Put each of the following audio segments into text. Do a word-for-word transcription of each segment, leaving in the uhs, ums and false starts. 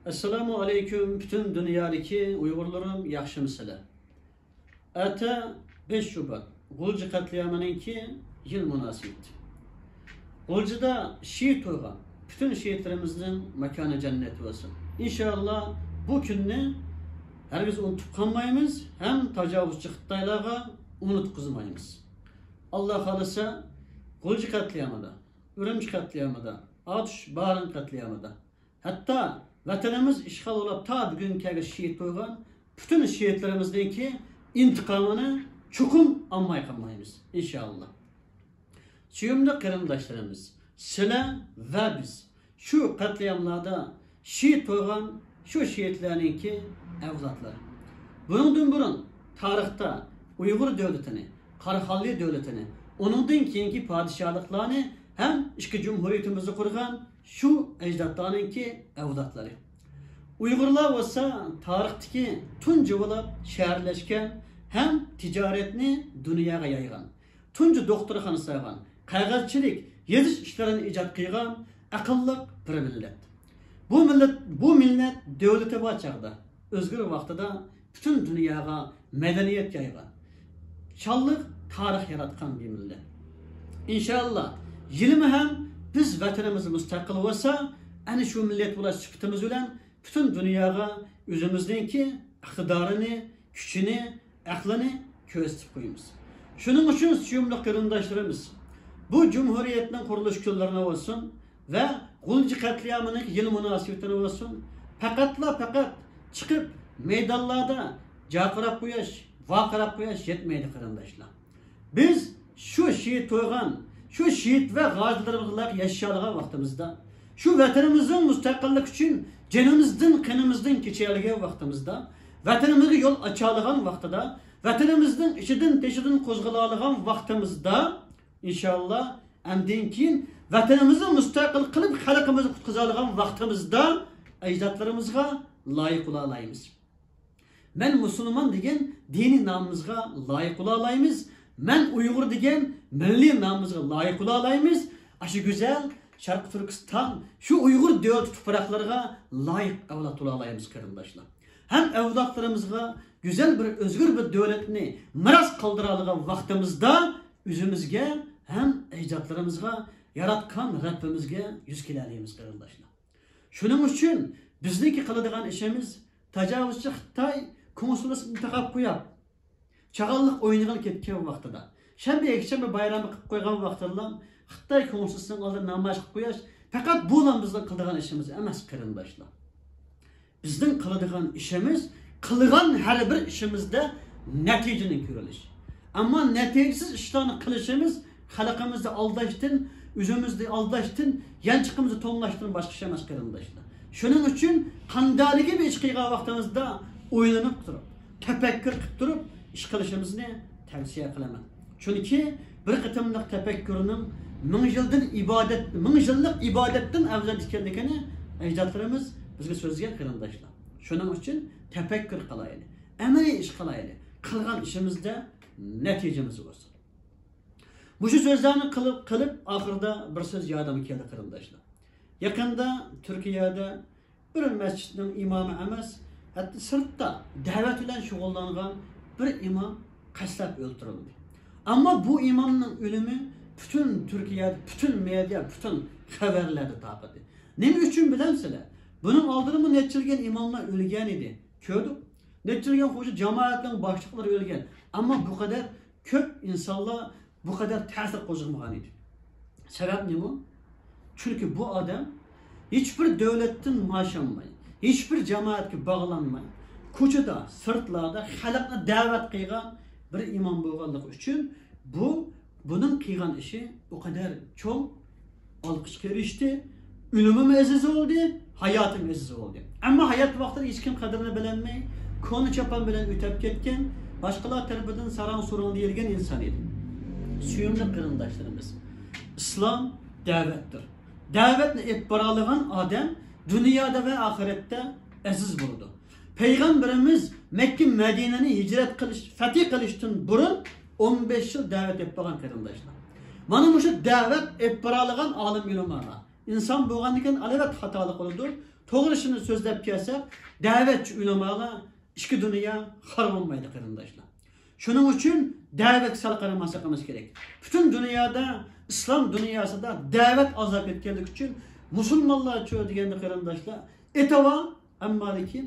ئەسسالامۇ ئەلەيكۇم، پۈتۈن دۇنيادىكى ئۇيغۇرلىرىم، ياخشىمۇسىلەر؟ ئەتە بەش شۇبات، غۇلجا قەتلىئامىنىڭكى يىل مۇناسىۋىتى. غۇلجىدا شېھىت بولغان پۈتۈن شېھىتلىرىمىزنىڭ ماكانى جەننەت بولسۇن. ئىنشائاللا، بۇ كۈننى ھەرگىز ئۇنتۇپ قالمايمىز ھەم تاجاۋۇزچى خىتايلارغا ئۇنتقۇزمايمىز. ئاللا خالىسا، غۇلجا قەتلىئامىدا، ئۈرۈمچى قەتلىئامىدا، ئاتۇش بارىن قەتلىئامىدا، ھەتتا ۋەتىنىمىز ئىشغال بولۇپ تا بۈگۈنگە كەلگەن شېھىت بولغان پۈتۈن شېھىتلىرىمىزنىڭكى ئىنتىقامىنى چوقۇم ئالماي قالمايمىز، ئىنشائاللا. سۆيۈملۈك قېرىنداشلىرىمىز، سىلەر ۋە بىز شۇ قەتلىئاملاردا شېھىت بولغان شۇ شېھىتلەرنىڭكى ئەۋلادلىرى. بۇنىڭدىن بۇرۇن تارىختا ئۇيغۇر دۆلىتىنى، قاراخانلى دۆلىتىنى، ئۇنىڭدىن كېيىنكى پادىشاھلىقلارنى ھەم ئىككى جۇمھۇرىيىتىمىزنى قۇرغان شۇ ئەجدادلارنىڭكى ئەۋلادلىرى. ئۇيغۇرلار بولسا تارىختىكى تۇنجى بولۇپ شەھەرلەشكەن ھەم تىجارەتنى دۇنياغا يايغان، تۇنجى دوختۇرخانا سالغان، قەغەزچىلىك، يېزىش ئىشلىرىنى ئىجاد قىلغان ئەقىللىق بىر مىللەت. بۇ مىللەت، بۇ مىللەت دۆلىتى بار چاغدا، ئۆزگىرىش ۋاقتىدا پۈتۈن دۇنياغا مەدەنىيەت يايغان، شانلىق تارىخ ياراتقان بىر مىللەت. ئىنشائاللا، يىلىمۇ ھەم بىز ۋەتىنىمىز مۇستەقىل بولسا، ئەنە شۇ مىللەت بولۇش سۈپىتىمىز بىلەن پۈتۈن دۇنياغا ئۆزىمىزنىڭكى ئىقتىدارىنى، كۈچىنى، ئەقلىنى كۆرسىتىپ قويىمىز. شۇنىڭ ئۈچۈن، سۆيۈملۈك قېرىنداشلىرىمىز، بۇ جۇمھۇرىيەتنىڭ قۇرۇلۇش كۈنلىرىنى بولسۇن ۋە غۇلجا قەتلىئامىنىڭ يىل مۇناسىۋىتىنى بولسۇن، پەقەتلا پەقەت چىقىپ مەيدانلاردا جارقىراپ قويۇش، ۋارقىراپ قويۇش يەتمەيدۇ، قېرىنداشلار. بىز شۇ شېھىت بولغان، شۇ شېھىت ۋە غازىلىرىمىزغا لايىق ياشىيالىغان ۋاقتىمىزدا، شۇ ۋەتىنىمىزنىڭ مۇستەقىللىكى ئۈچۈن جېنىمىزدىن، قېنىمىزدىن كېچەلىگەن ۋاقتىمىزدا، ۋەتىنىمىزگە يول ئاچالىغان ۋاقتىدا، ۋەتىنىمىزنىڭ ئىچىدىن، تېشىدىن قوزغىلالىغان ۋاقتىمىزدا، ئىنشائاللا، ئەمدىن كېيىن ۋەتىنىمىزنى مۇستەقىل قىلىپ، خەلقىمىزنى قۇتقۇزالىغان ۋاقتىمىزدا ئەجدادلىرىمىزغا لايىق بولالايمىز. مەن مۇسۇلمان دېگەن دىنىي نامىمىزغا لايىق بولالايمىز. مەن ئۇيغۇر دېگەن مىللىي نامىمىزغا لايىق بولالايمىز. ئاشۇ گۈزەل شەرقىي تۈركىستان، شۇ ئۇيغۇر دۆلىتى تۇپراقلىرىغا لايىق ئەۋلاد بولالايمىز، قېرىنداشلار. ھەم ئەۋلادلىرىمىزغا گۈزەل بىر، ئۆزگىرىش بىر دۆلەتنى مىراس قالدۇرالىغان ۋاقتىمىزدا، ئۆزىمىزگە ھەم ئەجدادلىرىمىزغا، ياراتقان رەببىمىزگە يۈز كېلەلەيمىز، قېرىنداشلار. شۇنىڭ ئۈچۈن بىزنىڭكى قىلىدىغان ئىشىمىز، تاجاۋۇزچى خىتاي كونسۇلىسىنى تاقاپ قويۇپ، چاغانلىق ئوينىغىلى كەتكەن ۋاقتىدا، شەنبە، يەكشەنبە بايرامى قىلىپ قويغان ۋاقتىدا خىتاي كونسۇلىسىنىڭ ئالدىدا نامايىش قىلىپ قويۇش، پەقەت بۇلا بىزنىڭ قىلىدىغان ئىشىمىز ئەمەس، قېرىنداشلار. بىزنىڭ قىلىدىغان ئىشىمىز، قىلغان ھەر بىر ئىشىمىزدە نەتىجىنى كۆرۈلۈش. ئەمما نەتىجىسىز ئىشلارنى قىلىشىمىز خەلقىمىزنى ئالداشتىن، ئۆزىمىزنى ئالداشتىن، يانچۇقىمىزنى توڭلاشتىن باشقا ئىش ئەمەس، قېرىنداشلار. شۇنىڭ ئۈچۈن قانداقلىكى بىر ئىش قىلغان ۋاقتىمىزدا ئويلىنىپ تۇرۇپ، تەپەككۇر قىلىپ تۇرۇپ ئىش قىلىشىمىزنى تەۋسىيە قىلىمەن. چۈنكى بىر قېتىملىق تەپەككۇرنىڭ مىڭ يىلدىن ئىبادەت، مىڭ يىللىق ئىبادەتتىن ئەۋزەل ئىكەنلىكىنى ئەجدادلىرىمىز بىزگە سۆزلىگەن، قېرىنداشلار. شۇنىڭ ئۈچۈن تەپەككۇر قىلايلى، ئەمەلىي ئىش قىلايلى، قىلغان ئىشىمىزدا نەتىجىمىز بولسۇن. مۇشۇ سۆزلەرنى قىلىپ، قىلىپ، ئاخىرىدا بىر سۆز يادىمغا كەلدى، قېرىنداشلار. يېقىندا تۈركىيەدە بىر مەسچىتنىڭ ئىمامى ئەمەس، ھەتتا سىرتتا دەۋەت بىلەن شۇغۇللانغان بىر ئىمام قەستلەپ ئۆلتۈرۈلدى. ئەمما بۇ ئىمامنىڭ ئۆلۈمى پۈتۈن تۈركىيەدە، پۈتۈن مېدىيا، پۈتۈن خەۋەرلەردە تارقىدى. نېمە ئۈچۈن بىلەمسىلەر؟ بۇنىڭ ئالدىدىمۇ نەچچىلىگەن ئىماملار ئۆلگەن ئىدى. كۆردۇق. نەچچىلىگەن خۇجۇ جامائەتنىڭ باشلىقلىرى ئۆلگەن. ئەمما بۇ قەدەر كۆپ ئىنسانلار بۇ قەدەر تەسىر قوزغىمىغان ئىدى. سەۋەب نېمە؟ چۈنكى بۇ ئادەم ھېچبىر دۆلەتتىن مائاش ئالماي، ھېچبىر جامائەتكە باغلانماي، كوچىدا، سىرتلاردا خەلقنى دەۋەت قىلغان بىر ئىمام بولغانلىقى ئۈچۈن بۇ، بۇنىڭ قىلغان ئىشى ئۇ قەدەر چوڭ، ئالقىشقا ئېرىشتى. ئۆلۈمىمۇ ئەزىز بولدى، ھاياتىمۇ ئەزىز بولدى. ئەمما ھايات ۋاقتىدا ھېچكىم قەدرىنى بىلەلمەي، كونا چاپان بىلەن ئۆتۈپ كەتكەن، باشقىلار تەرىپىدىن ساراڭ-سۇرۇڭ دېيىلگەن ئىنسان ئىدى. سۆيۈملۈك قېرىنداشلىرىمىز، ئىسلام دەۋەتتۇر. دەۋەتنى ئېلىپ بارالىغان ئادەم دۇنيادا ۋە ئاخىرەتتە ئەزىز بولىدۇ. پەيغەمبىرىمىز مەككە مەدىنىنى ھىجرەت قىلىش، فەتھى قىلىشتىن بۇرۇن ئون بەش يىل دەۋەت ئېلىپ بارغان، قېرىنداشلار. مانا مۇشۇ دەۋەت ئېلىپ بارالىغان ئالىم ئۆلىمالار. ئىنسان بولغاندىكىن، ئەلۋەتتە، خاتالىق بولىدۇ. توغرىسىنى سۆزلەپ كەلسەك، دەۋەتچى ئۆلىمالار ئىككى دۇنيا خار بولمايدۇ، قېرىنداشلار. شۇنىڭ ئۈچۈن دەۋەتكە سەل قارىماسلىقىمىز كېرەك. پۈتۈن دۇنيادا، ئىسلام دۇنياسىدا دەۋەت ئازاب يەتكەنلىكى ئۈچۈن مۇسۇلمانلارچۇ دېگەندە، قېرىنداشلار، ئېتىۋا، ئەمما لېكىن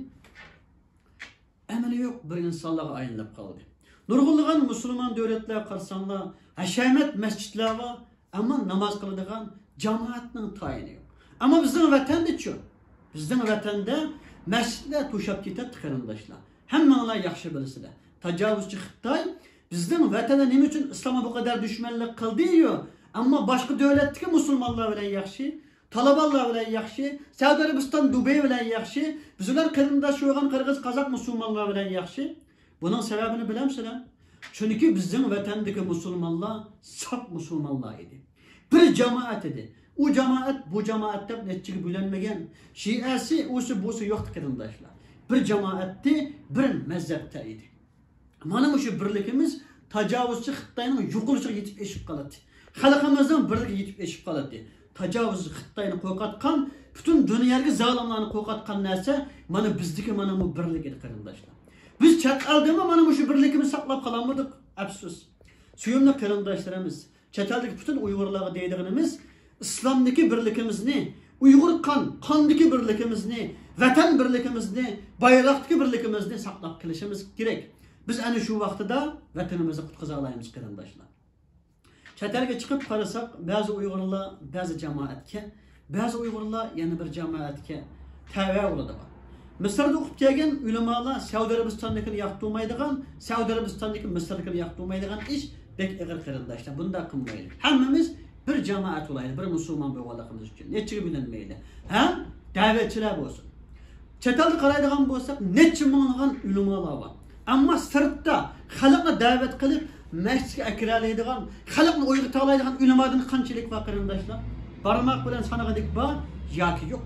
ئەمەلى يوق بىر ئىنسانلارغا ئايلىنىپ قالدى. نۇرغۇنلىغان مۇسۇلمان دۆلەتلەر قارىساڭلار، ھەشەمەت مەسچىتلەر بار، ئەمما ناماز قىلىدىغان جامائەتنىڭ تايىنى يوق. ئەمما بىزنىڭ ۋەتەندىچۇ؟ بىزنىڭ ۋەتەندە مەسچىتلەر توشاپ كېتەتتى، قېرىنداشلار. ھەممىڭلار ياخشى بىلىسىلەر. تاجاۋۇزچى خىتاي بىزنىڭ ۋەتەندە نېمە ئۈچۈن ئىسلامغا بۇ قەدەر دۈشمەنلىك قىلدىيۇ؟ ئەمما باشقا دۆلەتتىكى مۇسۇلمانلار بىلەن ياخشى، تالىبانلار بىلەن ياخشى، سەئۇدى ئەرەبىستان، دۇبەي بىلەن ياخشى، بىز بىلەن قېرىنداش بولغان قىرغىز، قازاق مۇسۇلمانلار بىلەن ياخشى. بۇنىڭ سەۋەبىنى بىلەمسىلەر؟ چۈنكى بىزنىڭ ۋەتەندىكى مۇسۇلمانلار ساپ مۇسۇلمانلار ئىدى. بىر جامائەت ئىدى. ئۇ جامائەت، بۇ جامائەت دەپ نەچچىگە بۆلۈنمىگەن. شىئەسى، ئۇسى، بۇسى يوقتى، قېرىنداشلار. بىر جامائەتتى، بىر مەزھەپتە ئىدى. مانا مۇشۇ بىرلىكىمىز تاجاۋۇزچى خىتاينىڭ يوقىلىشىغا يېتىپ ئېشىپ قالاتتى. خەلقىمىزنىڭ بىرلىكىگە يېتىپ ئېشىپ قالاتتى. تاجاۋۇزچى خىتاينى قورقۇتقان، پۈتۈن دۇنيادىكى زالىملارنى قورقۇتقان نەرسە مانا بىزدىكى مانا بۇ بىرلىك ئىدى، قېرىنداشلار. بىز چەت ئەلدىمۇ مانا مۇشۇ بىرلىكىمىزنى ساقلاپ قالالمىدۇق، ئەپسۇس. سۆيۈملۈك قېرىنداشلىرىمىز، چەت ئەلدىكى پۈتۈن ئۇيغۇرلارغا دەيدىغىنىمىز، ئىسلامدىكى بىرلىكىمىزنى، ئۇيغۇر قان، قاندىكى بىرلىكىمىزنى، ۋەتەن بىرلىكىمىزنى، بايراقتىكى بىرلىكىمىزنى ساقلاپ قېلىشىمىز كېرەك. بىز ئەنە شۇ ۋاقتىدا ۋەتىنىمىزنى قۇتقۇزالايمىز، قېرىنداشلار. چەت ئەلگە چىقىپ قارىساق، بەزى ئۇيغۇرلار بەزى جامائەتكە، بەزى ئۇيغۇرلار يەنە بىر جامائەتكە تەۋە بولىدىغان. مىسىردا ئوقۇپ كەلگەن ئۆلىمالار سەئۇدى ئەرەبىستاننىڭكىنى ياقتۇرمايدىغان، سەئۇدى ئەرەبىستاننىڭكى مىسىردىكىنى ياقتۇرمايدىغان ئىش بەك ئېغىر، قېرىنداشلار. بۇنداق قىلمايلى. ھەممىمىز بىر جامائەت بولايلى، بىر مۇسۇلمان بولغانلىقىمىز ئۈچۈن. نەچچىگە بۆلۈنمەيلى. ھەم دەۋەتچىلەر بولسۇن. چەت ئەلدە قارايدىغان بولساق، نەچچە مىڭلىغان ئۆلىمالار بار. ئەمما سىرتتا خەلقنى دەۋەت قىلىپ، مەسچىتكە ئەكىرەلەيدىغان، خەلقنى ئويغىتالايدىغان ئۆلىمادىن قانچىلىك بار، قېرىنداشلار؟ بارماق بىلەن سانىغىلىك بار ياكى يوق؟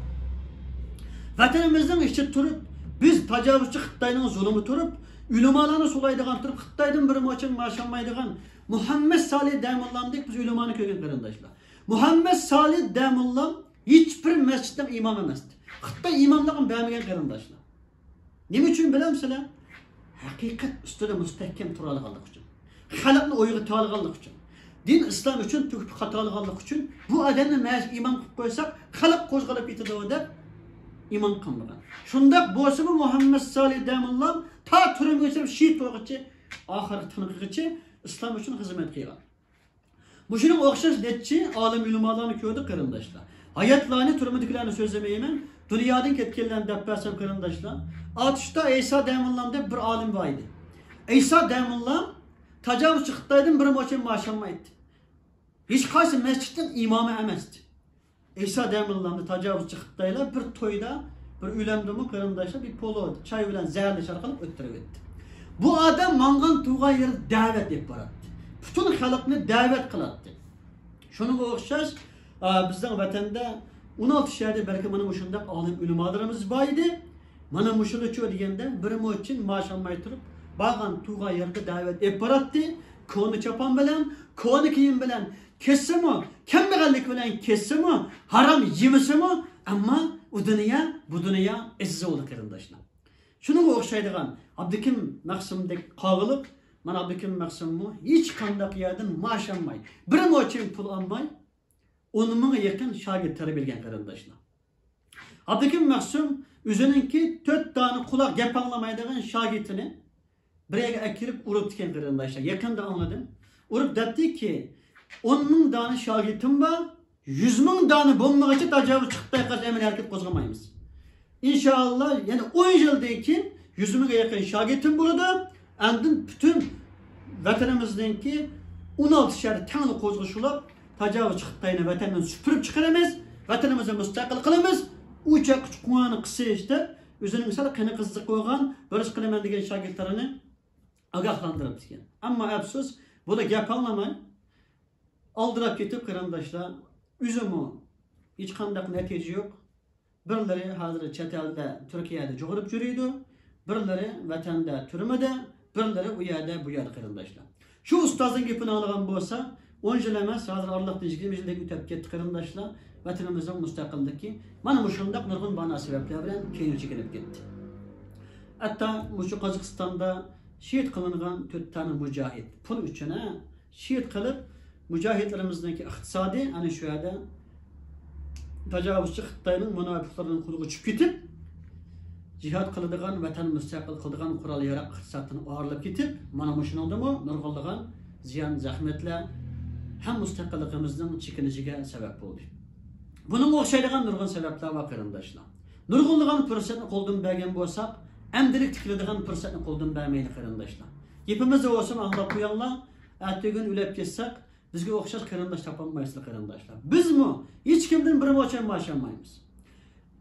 ۋەتىنىمىزنىڭ ئىچىدە تۇرۇپ، بىز تاجاۋۇزچى خىتاينىڭ زۇلۇمى تۇرۇپ، ئۆلىمالارنى سولايدىغان تۇرۇپ، خىتايدىن بىر موچەن مائاش ئالمايدىغان مۇھەممەد سالىھ دەموللامدەك بىز ئۆلىمانى كۆرگەن، قېرىنداشلار. مۇھەممەد سالىھ دەموللام ھېچبىر مەسچىتنىڭ ئىمامى ئەمەستى. خىتاي ئىماملىقىنى بەرمىگەن، قېرىنداشلار. نېمە ئۈچۈن بىلەمسىلەر؟ ھەقىقەت ئۈستىدە مۇستەھكەم تۇرالىغانلىقى ئۈچۈن. خەلقنى ئويغىتالىغانلىقى ئۈچۈن. دىن ئىسلام ئۈچۈن تۆكۈپ قاتالىغانلىقى ئچۈن بۇ ئادەمنى مەن ئىمام قىلىپ قويساق، خەلق قوزغىلىپ كېتىدۇ دەپ ئىمام قىلمىغان. شۇنداق بولسىمۇ، مۇھەممەد سالىھ دەموللام تا تۈرمىگە چىقىپ شېھىت بولغۇچە، ئاخىرقى تىنىقىغىچە ئىسلام ئۈچۈن خىزمەت قىلغان. مۇشۇنىڭغا ئوخشاش نەچچە ئالىم ئۆلىمالارنى كۆردۇق، قېرىنداشلار. ھاياتلارنى، تۈرمىدىكىلەرنى سۆزلىمەيمەن، دۇنيادىن كەتكەنلەرنى دەپ بەرسەم، قېرىنداشلار، ئاتۇشتا ئەيسا دەموللام دەپ بىر ئالىم بار ئىدى. ئەيسا دەموللام تاجاۋۇزچى خىتايدىن بىر موچەن مائاش ئالمايتتى. ھېچقايسى مەسچىتنىڭ ئىمامى ئەمەستى. ئەيسا دەموللامنى تاجاۋۇزچى خىتايلار بىر تويدا، بىر ئۆلەمدىمۇ، قېرىنداشلار، بىر پولۇ چاي بىلەن زەھەرلەش ئارقىلىق ئۆلتۈرۈۋەتتى. بۇ ئادەم ماڭغان تۇرغان يەردە دەۋەت ئېلىپ باراتتى. پۈتۈن خەلقنى دەۋەت قىلاتتى. شۇنىڭغا ئوخشاش، ئا، بىزنىڭ ۋەتەندە ئون ئالتە شەھەردە بەلكى مانا مۇشۇنداق ئالىم ئۆلىمالىرىمىز بار ئىدى. مانا مۇشۇلىچۇ دېگەندە، بىر موچەن مائاش ئالماي تۇرۇپ، بارغان تۇرغان يەرگە دەۋەت ئېلىپ باراتتى. كونا چاپان بىلەن، كونا كىيىم بىلەن، كەتسىمۇ، كەمبەغەللىك بىلەن كەتسىمۇ، ھارام يېمىسىمۇ، ئەمما ئۇ دۇنيا، بۇ دۇنيا ئەزىز بولدى، قېرىنداشلار. شۇنىڭغا ئوخشايدىغان ئابدۇكىم مەخسۇمدەك قاغىلىق، مانا ئابدۇكىم مەخسۇممۇ ھېچقانداق يەردىن مائاش ئالماي، بىر موچەن پۇل ئالماي، ئون مىڭغا يېقىن شاگىرت تەربىيەلىگەن، قېرىنداشلار. ئابدۇكىم مەخسۇم ئۆزىنىڭكى تۆت دانە قۇلاق، گەپ ئاڭلىمايدىغان شاگىرتىنى بىر يەرگە ئەكىرىپ ئۇرۇپتىكەن، قېرىنداشلار. يېقىندا ئاڭلىدىم. ئۇرۇپ دەپتىكى، ئون مىڭ دانە شاگىرتىم بار، يۈز مىڭ دانە بولمىغىچە تاجاۋۇزچى خىتايغا قارشى ئەمەلىي ھەرىكەت قوزغىمايمىز. ئىنشائاللا، يەنە ئون يىلدىن كېيىن يۈز مىڭغا يېقىن شاگىرتىم بولىدۇ. ئاندىن پۈتۈن ۋەتىنىمىزنىڭكى ئون ئالتە شەھەر تەڭلا قوزغىشىپ، تاجاۋۇزچى خىتاينى ۋەتەندىن سۈپۈرۈپ چىقىرىمىز، ۋەتىنىمىزنى مۇستەقىل قىلىمىز. ئۇ چاغقىچە قۇۋانى قىسىش دەپ، ئۆزىنىڭ سەل قېنى قىزىق بولغان، بىر ئىش قىلىمەن دېگەن شاگىرتلىرىنى ئاگاھلاندۇرۇپتىكەن. ئەمما ئەپسۇس، بۇلار گەپ ئاڭلىماي، ئالدىراپ كېتىپ، قېرىنداشلار، ئۆزىمۇ ھېچقانداق نەتىجە يوق. بىرلىرى ھازىر چەت ئەلدە، تۈركىيەدە جۇغۇرۇپ يۈرىدۇ، بىرلىرى ۋەتەندە تۈرمىدە، بىرلىرى ئۇ يەردە، بۇ يەردە، قېرىنداشلار. شۇ ئۇستازنىڭ گېپىنى ئاڭلىغان بولسا، ئون يىل ئەمەس، ھازىر ئارىلىقتىن يىگىرمە يىلدەك ئۆتۈپ كەتتى، قېرىنداشلار. ۋەتىنىمىزنىڭ مۇستەقىللىكى مانا مۇشۇنداق نۇرغۇن مانا سەۋەبلەر بىلەن كەينىگە چېكىنىپ كەتتى. ھەتتا مۇشۇ قازاقىستاندا شېھىت قىلىنغان تۆت دانە مۇجاھىد، پۇل ئۈچۈن، ھە، شېھىت قىلىپ، مۇجاھىدلىرىمىزنىڭكى ئىقتىسادى ئەنە شۇ يەردە تاجاۋۇزچى خىتاينىڭ مۇناپىقلىرىنىڭ قولىغا چۈشۈپ كېتىپ، جىھاد قىلىدىغان، ۋەتەن مۇستەقىل قىلىدىغان قورال-ياراغ ئىقتىسادتىن ئايرىلىپ كېتىپ، مانا مۇشۇنىڭدىمۇ نۇرغۇنلىغان زىيان، زەخمەتلەر ھەم مۇستەقىللىقىمىزنىڭ چېكىنىشىگە سەۋەب بولدى. بۇنىڭغا ئوخشايدىغان نۇرغۇن سەۋەبلەر بار، قېرىنداشلار. نۇرغۇنلىغان پۇرسەتنى قولدىن بەرگەن بولساق، ئەمدىلىك تىكلىدىغان پۇرسەتنى قولدىن بەرمەيلى، قېرىنداشلار. گېپىمىزدە بولسۇن، ئاڭلاپ قويۇڭلار. ئەتىگۈن ئۆلۈپ كەتسەك، بىزگە ئوخشاش قېرىنداش تاپالمايسىلەر، قېرىنداشلار. بىزمۇ ھېچكىمدىن بىر موچەن مائاش ئالمايمىز.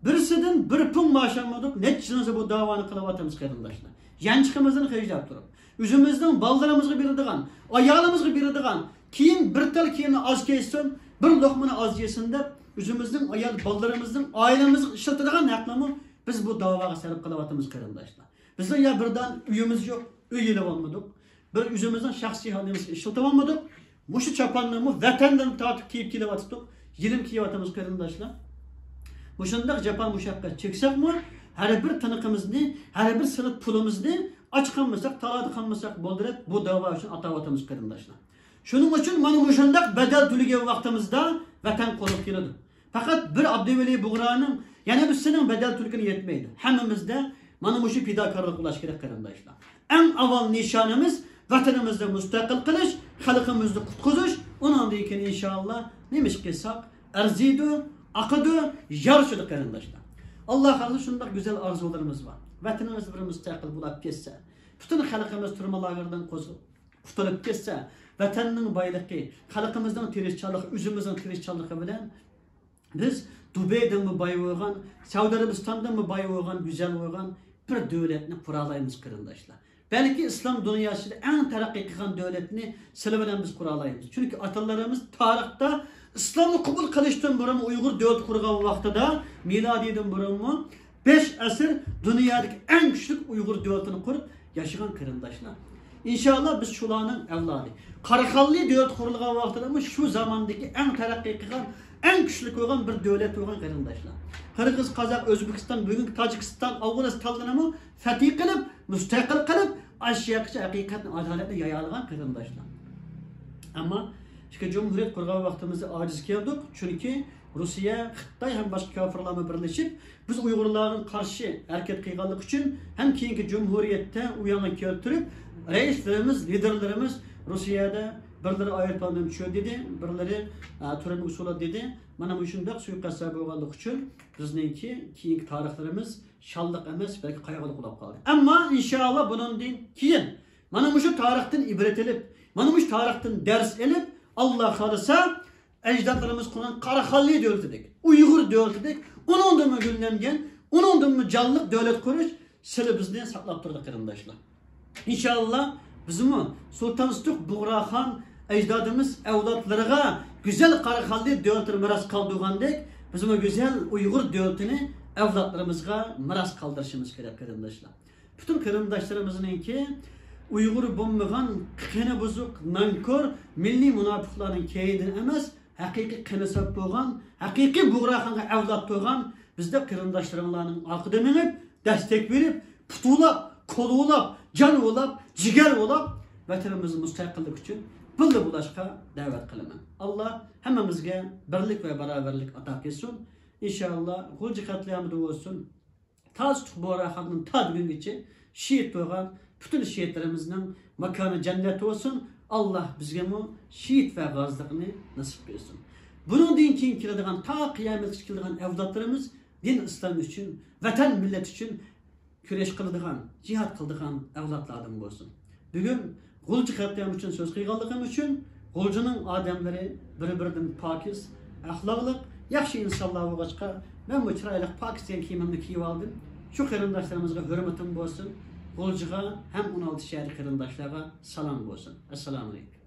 بىرسىدىن بىر پۇڭ مائاش ئالمىدۇق، نەچچە يىلىمىز بۇ داۋانى قىلىۋاتىمىز، قېرىنداشلار. يانچۇقىمىزدىن خەجلەپ تۇرۇپ، ئۆزىمىزنىڭ بالىلىرىمىزغا بېرىدىغان، ئايالىمىزغا بېرىدىغان، كىيىم، بىر تال كىيىمنى ئاز كىيسۇن، بىر لوقمىنى ئاز يېسۇن دەپ، ئۆزىمىزنىڭ ئايال بالىلىرىمىزنىڭ، ئائىلىمىزگە ئىشلىتىدىغان ھەقنىمۇ بىز بۇ داۋاغا سەرپ قىلىۋاتىمىز، قېرىنداشلار. بىزنىڭ يا بىر دانە ئۆيىمىز يوق، ئۆي ئېلىۋالمىدۇق. بىر ئۆزىمىزنىڭ شەخسىي نېمىسىنى ئىشلىتىۋالمىدۇق. مۇشۇ چاپاننىمۇ ۋەتەندىن تارتىپ كىيىپ كېلىۋاتىدۇق. يېلىم كىيىۋاتىمىز، قېرىنداشلار. مۇشۇنداق جاپا مۇشەققەت چەكسەكمۇ، ھەر بىر تىنىقىمىزنى، ھەر بىر سىرت پۇلىمىزنى ئاچ قالمىساق، تالادا قالمىساق بولدى دەپ، بۇ داۋا ئۈچۈن ئاتاۋاتىمىز، قېرىنداشلار. شۇنىڭ ئۈچۈن مانا مۇشۇنداق بەدەل تۆلىگەن ۋاقتىمىزدا ۋەتەن قولغا كېلىدۇ. پەقەت بىر ئابدۇۋەلى بۇغرانىڭ يەنە بىرسىنىڭ بەدەل تۆلىگىنى يەتمەيدۇ. ھەممىمىزدە مانا مۇشۇ پىداكارلىق بولۇشى كېرەك، قېرىنداشلار. ئەڭ ئاۋۋال نىشانىمىز ۋەتىنىمىزنى مۇستەقىل قىلىش، خەلقىمىزنى قۇتقۇزۇش، ئۇنىڭدىن كېيىن ئىنشائاللا نېمە ئىش قىلساق ئەرزىيدۇ، ئاقىدۇ، يارىشىدۇ، قېرىنداشلار. ئاللا خالىسا شۇنداق گۈزەل ئارزۇلىرىمىز بار. ۋەتىنىمىز بىر مۇستەقىل بولاپ كەتسە، پۈتۈن خەلقىمىز تۈرمە لاگېرىدىن قوز-، قۇتۇلۇپ كەتسە، ۋەتەننىڭ بايلىقى، خەلقىمىزنىڭ تىرىشچانلىقى، ئۆزىمىزنىڭ تىرىشچانلىقى بىلەن بىز دۇبەيدىنمۇ باي بولغان، سەئۇدى ئەرەبىستاندىنمۇ باي بولغان، گۈزەل بولغان بىر دۆلەتنى قۇرالايمىز، قېرىنداشلار. بەلكى ئىسلام دۇنياسىدا ئەڭ تەرەققىي قىلغان دۆلەتنى سىلەر بىلەن بىز قۇرالايمىز. چۈنكى ئاتىلىرىمىز تارىختا ئىسلامنى قوبۇل قىلىشتىن بۇرۇن ئۇيغۇر دۆلىتى قۇرغان ۋاقتىدا، مىلادىيدىن بۇرۇنمۇ بەش ئەسىر دۇنيادىكى ئەڭ كۈچلۈك ئۇيغۇر دۆلىتىنى قۇرۇپ ياشىغان، قېرىنداشلار. ئىنشاللا بىز شۇلارنىڭ ئەۋلادى. قاراخانلى دۆلەت قۇرۇلغان ۋاقتىدىمۇ شۇ زاماندىكى ئەڭ تەرەققىي قىلغان، ئەڭ كۈچلۈك بولغان بىر دۆلەت بولغان، قېرىنداشلار. قىرغىز، قازاق، ئۆزبېكىستان، بۈگۈنكى تاجىكىستان، ئافغانىستانلىرىمۇ فەتھى قىلىپ، مۇستەقىل قىلىپ، ئاشۇ ياققىچە ھەقىقەتنى، ئادالەتنى يايالىغان، قېرىنداشلار. ئەمما ئىككى جۇمھۇرىيەت قۇرغان ۋاقتىمىزدا ئاجىز كەلدۇق، چۈنكى روسىيە، خىتاي ھەم باشقا كاپىرلارمۇ بىرلىشىپ، بىز ئۇيغۇرلارغا قارشى ھەرىكەت قىلغانلىقى ئۈچۈن ھەم كېيىنكى جۇمھۇرىيەتتە ئۇ ياڭغا كەلتۈرۈپ، رەئىسلىرىمىز، لىدېرلىرىمىز روسىيەدە بىرلىرى ئايروپىلاندىن چۈشۈۋىدى، بىرلىرى، ئە، تۈرمىگە سولا دېدى. مانا مۇشۇنداق سۇيىقەستلەر بولغانلىقى ئۈچۈن بىزنىڭكى كېيىنكى تارىخلىرىمىز شانلىق ئەمەس، بەلكى قايغۇلۇق بولۇپ قالدى. ئەمما ئىنشائاللا بۇنىڭدىن كېيىن مانا مۇشۇ تارىختىن ئىبرەت ئېلىپ، مانا مۇشۇ تارىختىن دەرس ئېلىپ، ئاللا خالىسا، ئەجدادلىرىمىز قۇرغان قاراخانلى دۆلىتىدەك، ئۇيغۇر دۆلىتىدەك، ئۇنىڭدىنمۇ گۈللەنگەن، ئۇنىڭدىنمۇ جانلىق دۆلەت قۇرۇش سىلى بىزنى ساقلاپ تۇرىدۇ، قېرىنداشلار. ئىنشائاللا، بىزمۇ سۇلتان سۇتۇق بۇغراخان ئەجدادىمىز ئەۋلادلىرىغا گۈزەل قاراخانلى دۆلىتىنى مىراس قالدۇرغاندەك، بىزمۇ گۈزەل ئۇيغۇر دۆلىتىنى ئەۋلادلىرىمىزغا مىراس قالدۇرۇشىمىز كېرەك، قېرىنداشلار. پۈتۈن قېرىنداشلىرىمىزنىڭكى ئۇيغۇر بولمىغان، قېنى بۇزۇق، نانكور، مىللىي مۇناپىقلارنىڭ كەينىدىن ئەمەس، ھەقىقىي قېنى ساپ بولغان، ھەقىقىي بۇغراخانغا ئەۋلاد بولغان بىزدەك قېرىنداشلىرىڭلارنىڭ ئارقىدا مېڭىپ، دەستەك بېرىپ، پۇت بولاپ، قول بولاپ، جان بولاپ، جىگەر بولاپ، ۋەتىنىمىزنىڭ مۇستەقىللىكى ئۈچۈن بىللە بولۇشقا دەۋەت قىلىمەن. ئاللا ھەممىمىزگە بىرلىك ۋە باراۋەرلىك ئاتا قىلسۇن. ئىنشائاللا، غۇلجا قەتلىئامىدا بولسۇن، تاج تۇغ بۇغراخاندىن تا بۈگۈنگىچە شېھىت بولغان پۈتۈن شېھىتلىرىمىزنىڭ ماكانى جەننەت بولسۇن. ئاللا بىزگىمۇ شېھىت ۋە غازىلىقنى نېسىپ قىلسۇن. بۇنىڭدىن كېيىن كېلىدىغان، تا قىيامەتكىچە كېلىدىغان ئەۋلادلىرىمىز دىن ئىسلام ئۈچۈن، ۋەتەن مىللەت ئۈچۈن كۈرەش قىلىدىغان، جىھاد قىلىدىغان ئەۋلادلاردىن بولسۇن. بۈگۈن غۇلجا قەتلىئام ئۈچۈن سۆز قىلغانلىقىم ئۈچۈن، غۇلجىنىڭ ئادەملىرى بىر-بىرىدىن پاكىز، ئەخلاقلىق، ياخشى ئىنسانلار بولغاچقا، مەنمۇ چىرايلىق پاكىز دېگەن كىيىمىمنى كىيىۋالدىم. شۇ قېرىنداشلىرىمىزغا ھۆرمىتىم بولسۇن. غۇلجىغا ھەم ئون ئالتە شەھەردىكى قېرىنداشلارغا سالام بولسۇن. ئەسسالامۇئەلەيكۇم.